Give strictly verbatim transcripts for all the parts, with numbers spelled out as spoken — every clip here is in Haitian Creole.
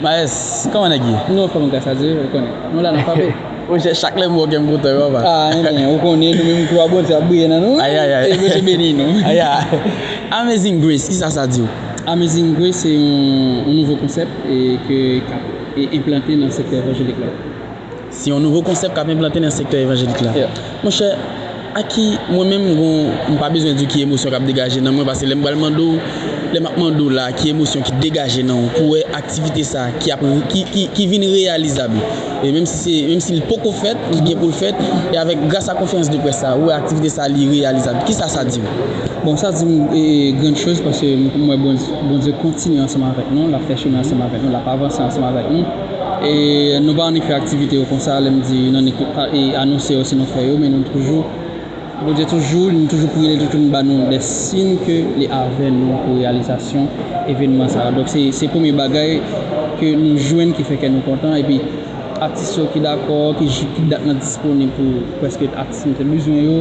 Maes, kòman nèg ye? Nou anfòm, gras a Dye, ou konnen. Nou la, n ap frape. Monchè, chak lè m wè w, kè m kontan wi, papa. Ah, enben, ou konnen, nou menm twa Bondye ap briye nan nou. Ayayay. E Bondye beni nou. Ayayay. Amazing Grace, kisa sa di w? Amazing Grace se yon, yon nouvo konsèp e ke k ap e enplante nan sektè evanjelik la. Se yon nouvo konsèp k ap enplante nan sektè evanjelik la. Monchè, a ki, mwen menm, m pa bezwen di w ki emosyon k ap degaje nan mwen, paske lè m pral mande w, lè m ap mande w la, ki emosyon ki degaje nan w pou wè aktivite sa ki ap, ki, ki, ki vin reyalizab. E menm si se, menm si l poko fèt, ki gen pou l fèt, e avèk, gras a konferans de près sa, ou wè aktivite sa li reyalizab. Kisa sa di w? Bon, sa di m e, grand chose, paske m wè Bondye kontinye ansanm avèk nou, l ap fè chemen ansanm avèk nou, l ap avanse ansanm avèk nou. E nou pa annik fè aktivite yo konsa, lè m di n annik anonse yo, se nou fè yo, men nou toujou, Bondye toujou, nou toujou priye, li toujou ba nou de siy ke li avè nou pou reyalizasyon evènman sa yo. Donk se, se premye bagay ke nou jwenn ki fè kè nou kontan, epi atis yo ki dakò, ki, ki dat lan disponib pou prèske atis nou te bezwen yo,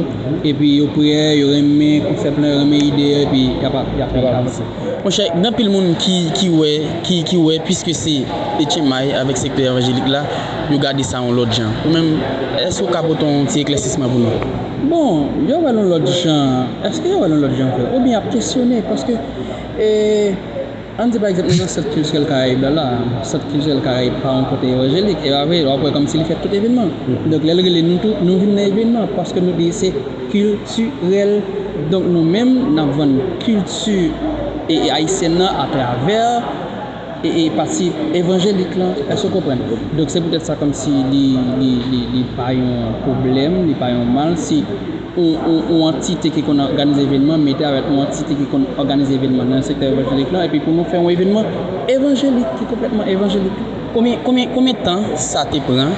epi yo prè, yo renmen konsèp lan, yo renmen ide a, epi y ap, y ap avanse. Monchè, gen anpil moun ki, ki wè, ki, ki wè, piske se H M I avèk sektè evanjelik la, yo gade sa yon lòt jan. Ou menm, èske w ka pote yon ti eklèsisman pou nou? Bon, yo wè l yon lòt jan. Èske yo wè l yon lòt jan vre? Oubyen y ap kesyone, paske, e, ann di pa egzanp, nou nan sant kiltirèl Karayib la, la, sant kiltirèl Karayib pa yon kote evanjelik, e pa vre, w ap wè kòmsi li fè tout evènman. Donk, lè l rele nou tou, nou vin nan evènman, paske nou di se kiltirèl. Donk nou menm, n ap vann kilti e, e ayisyèn nan atravè e, e pati evanjelik lan. Èske w konprann? Donk se poutèt sa kòmsi li, li, li, li pa yon pwoblèm, li pa yon mal si yon, yon, yon antite ki konn òganize evènman mete avèk yon antite ki konn òganize evènman nan sektè evanjelik lan, epi pou nou fè yon evènman evanjelik, ki konplètman evanjelik. Konbyen, konbyen, konbyen tan sa te pran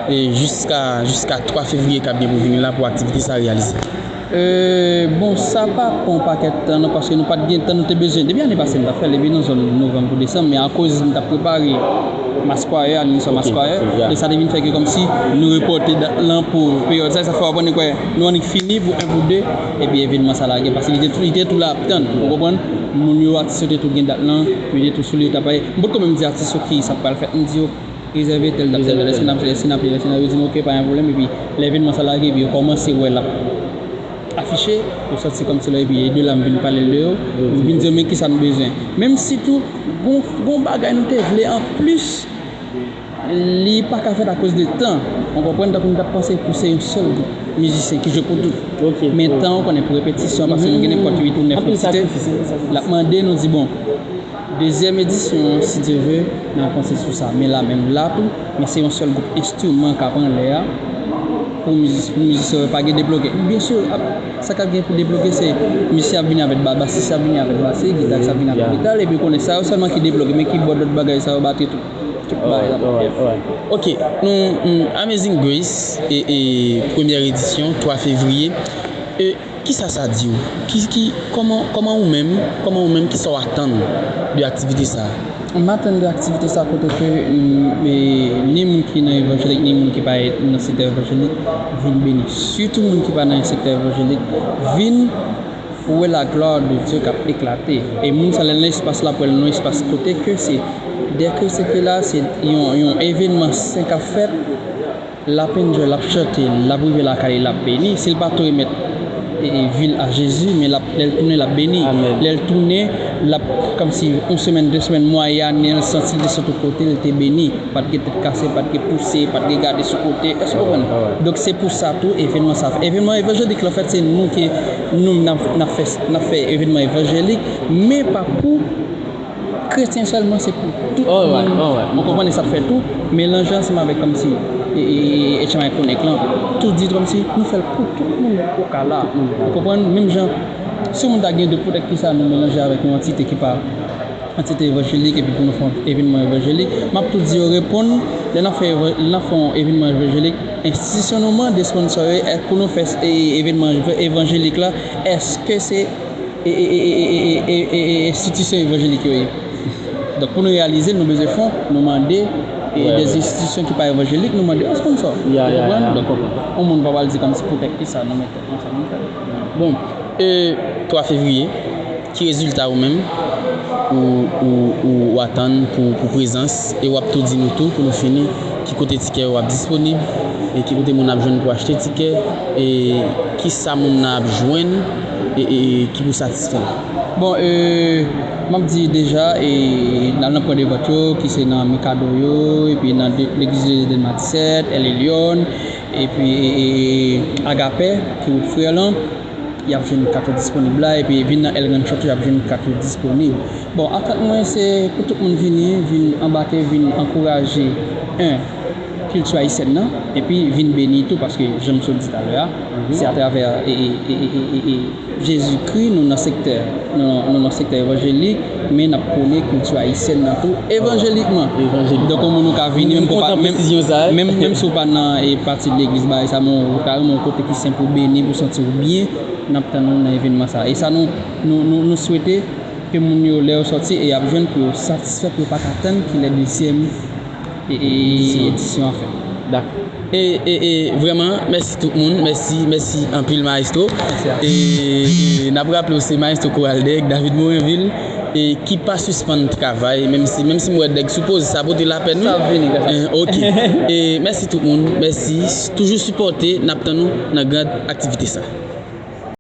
e, jiska, jiska twa fevriye k ap gen pou vini la pou aktivite sa reyalize? E, bon, sa pa pran yon pakèt tan, non, paske nou pa t gen tan, nou te bezwen. Depi ane pase, m t ap fè l, depi nan zòn novanm pou desanm, men akoz m t ap prepare Mass Choir, Aniswa Mass Choir, e sa te vin fè ke kòmsi nou repòte dat lan pou peryòd sa, sa fè w ap annik wè nou annik fini pou en pou de, epi evènman sa lage, paske li te tou, li te tou la ap tann, ou konprann? Moun yo, atis yo te tou gen dat lan, yo te tou sou li, yo t ap pale. M potko menm di atis yo kiyès sa pral fèt, m di yo, rezève tèl dat, tèl dat, èske n ap, èske n ap, èske n ap, yo di m, "Ok, pa gen pwoblèm," epi lè evènman sa lage, epi yo kòmanse wè l ap afiche, yo sòti kòmsi lè, epi e de la m vin pale l de yo, m vin di yo, "Men kisa n bezwen." Menm si tou, gon, gon bagay nou te vle anplis, li pa ka fèt akoz de tan. Ou konprann, tankou nou t ap panse pou se yon sèl gwoup mizisyen ki jwe pou tout. Men tan, ou konnen, pou repetisyon, paske nou gen nenpòt uit ou nèf antite, l ap mande, nou di, "Bon, dezyèm edisyon an, si Dye ve, n a panse sou sa." Men la menm la tou, men se yon sèl gwoup enstriman k ap anlè a pou mizi-, pou mizisyen yo pa gen debloke. Byen si, ap, sa k ap gen pou debloke, se mizisyen ap vini avèk ba-, basis ap vini avèk basi, gitarist ap vini avèk gita, epi ou konnen sa yo sèlman ki debloke, men kibòd, lòt bagay sa yo, batri, tout, tout bagay la. Ok, nou, nou, Amazing Grace, e, e premyè edisyon, twa fevriye. E, Kisa sa di w? Ki, ki, kòman, kòman ou menm, kòman ou menm, kisa w atann de aktivite sa a? M atann de aktivite sa kote ke, mm, e, ni moun ki nan evanjelik, ni moun ki pa nan sektè evanjelik vin beni. Sitou moun ki pa nan sektè evanjelik vin wè la gloire de Dieu k ap eklate. E moun sa lè l nan espas la, pou l nan espas kote ke se dè ke se ke la, se yon, yon evènman sen k ap fèt, L ap enjoy, l ap chante, l ap rive lakay li, l ap beni. Si l pa tou remèt e, e, vi l a Jezi, men l ap, lè l tounen, l ap beni. Lè l tounen, l ap, kòmsi yon semèn, de semèn, mwayannen, l santi l desann tout kote, l te beni. Pa t gen tèt kase, pa t gen pouse, pa t gen gade sou kote. Èske w konprann? Donk, se pou sa tou, evènman sa. Evènman evanjelik la, anfèt, se nou ki, nou, n ap, n ap fè, n ap fè evènman evanjelik, men pa pou Kretyen sèlman, se pou tout moun. Ou konprann, e sa fè tou melanje ansanm avèk kòmsi, e, e, e, H M I Connect lan. Tou di kòmsi nou fè l pou tout moun, ou ka la. Ou konprann, menm jan, si yon moun ta gen dout poutèt kisa nou melanje avèk yon antite ki pa antite evanjelik, epi pou nou fè yon evènman evanjelik, m ap tou di yo reponn, lè n ap fè, lè n ap fè yon evènman evanjelik, enstitisyon nou mande sponsor yo, èske pou nou fè, e, evènman evanjelik la, èske se e, e, e, enstitisyon evanjelik yo ye. Donk, pou nou reyalize l, nou bezwen fon, nou mande, e, dè enstitisyon ki pa evanjelik, nou mande yon sponsor. Ou konprann? Donk, yon moun pa pral di kòmsi poutèt kisa nou mete ansanm nou fè. Bon, e, twa fevriye, ki rezilta ou menm? ou, ou, ou, ou atann pou, pou prezans, e w ap tou di nou tou, pou nou fini, ki kote tikè yo ap disponib, e ki kote moun ap jwenn pou achte tikè, e ki sa moun nan ap jwenn, e, e ki pou satisfè l. Bon, e, m ap di deja, e, n al nan pwen de vant yo, ki se nan Mikado yo, epi nan de- legliz de Dèlma disèt, El Elyon, epi, e, e, Agapè, ki wout Frè lan. Y ap jwenn kat yo disponib la, epi vin nan El Rancho tou, y ap jwenn kat yo disponib. Bon, atant mwen, se pou tout moun vini, vin anbake, vin ankouraje, en, kilti ayisyèn nan, epi vin beni tou, paske, jan m sot di talè a, se atravè, e, e, e, e, e, e, Jezikri, nou nan sektè, nou, nou nan sektè evanjelik, men n ap pwone kilti ayisyèn nan tou, evanjelikman. Evanjelikman. Donk, yon moun ou ka vini, menm ke w pa, menm, menm, menm si w pa nan, e, pati legliz, bagay sa, men w ta renmen yon kote ki senp pou beni, pou santi w byen, n ap tann ou nan evènman sa. E sa nou, nou, nou, nou swete ke moun yo, lè yo sòti, e y ap jwenn pou yo satisfè, pou yo pa ka tann ki lè dezyèm, e, e, edisyon an fèt. Dakò. E, e, e, vrèman, mèsi tout moun. Mèsi, mèsi anpil, Maestro. Mèsi a. E, e, n ap raple w, se Maestro Koral Dèg, David Morinvil, e ki pa sispann travay, menm si, menm si m wè Dèg sou poz, sa pote lapèn, wi. Sa ap vini, sa. Eh, ok. E mèsi tout moun. Mèsi. Toujou sipòte, n ap tann nou nan gran aktivite sa.